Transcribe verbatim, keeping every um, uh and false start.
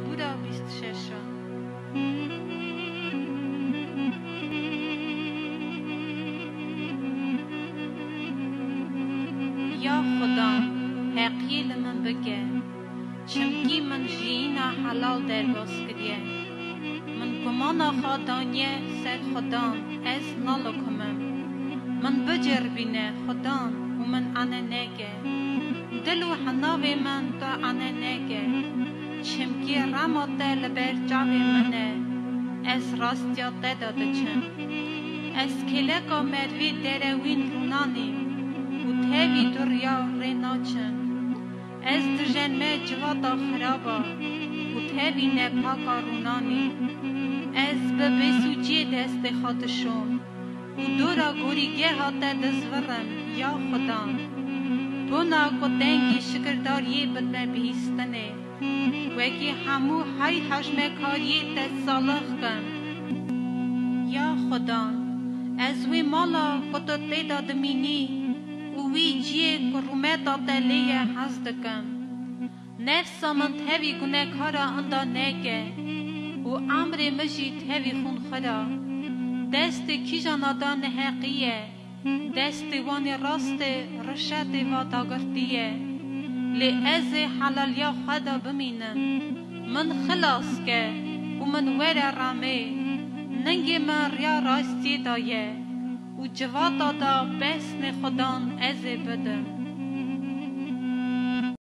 Bûra bîst şeş. Ya Xudan, heqiyê li min bike, çimkî min jiyîna helal derbas kiriye. Min gumana xwe daniye ser Xudan, ez nalikimim. Min biceribîne Xudan û min ane neke. Dil û hinavê min tu ane neke. Çimkî rema te li ber çavê min e, ez rastiya te de diçim. Ez kêleka mervê derewîn rûnanîm û tevî duriya rê naçim. Ez dijenme civata xiraba û tevî nepaka rûnanîm. Ez bi bêsûciyê destê xwe dişom û dora gorîgeha te dizvirim, ya Xudan. Bona ku dengê şikirdariyê bi me bihîstinê, wekî hemû hey hejmekariyê te salix kim. Ya Xudan, ez wê mala ku tu tê de dimînî û wî ciyê ku rûmeta te lê ye hez dikim. Nefsa min tevî gunekara inda neke û emrê min jî tevî xûnxira. Destê kîjana da neheqî ye, destê wanê rastê rişetê va dagirtî ye. Lê ez ê helaliya xwe de bimînim. Min xilas ke û min were remê. Ningê min riya rastiyê de ye û civata da besnê Xudan ez ê bidim.